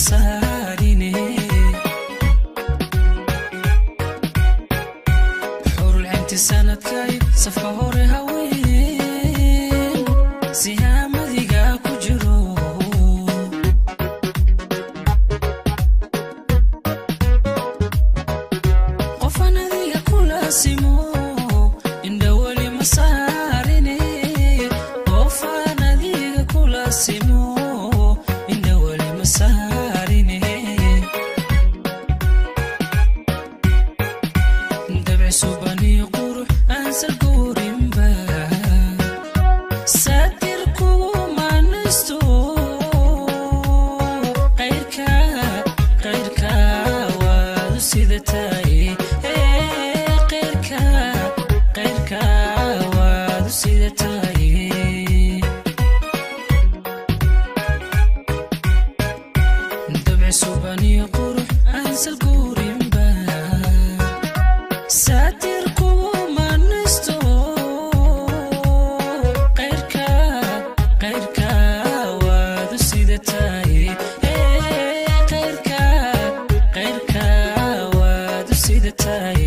Saarine xurul cinti sanadkay safka hore haween sihaamadiga ku jiro. Qofan adiga kula simo indha weli ma saarine, qofan adiga kula simo indha weli ma saarine. Dabci subaniyo qurux aansal guurinba saatir kugu manaysto, qayrka qayrka waad u sidataay, qayrka qayrka waad u sidataay. Dabci subaniyo qurux aansal guurinba saatir kugu manaysto, qayrka qayrka waad u sidataay, qayrka qayrka waad u sidataay.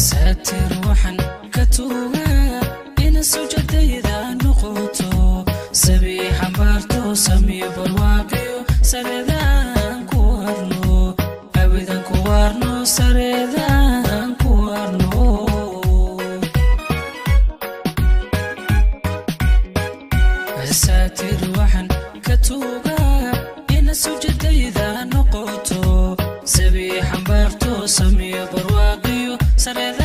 Saatir waxaan ka tuugaa ina sujadayda noqoto, sabii xambaarto samiyo barwaaqiyo sareedaan ku arno, awidan ku arno, sareedaan ku arno. Saatir waxaan ka tuugaa ina sujadayda noqoto, sabii xambaarto samiyo barwaaqiyo sareedaan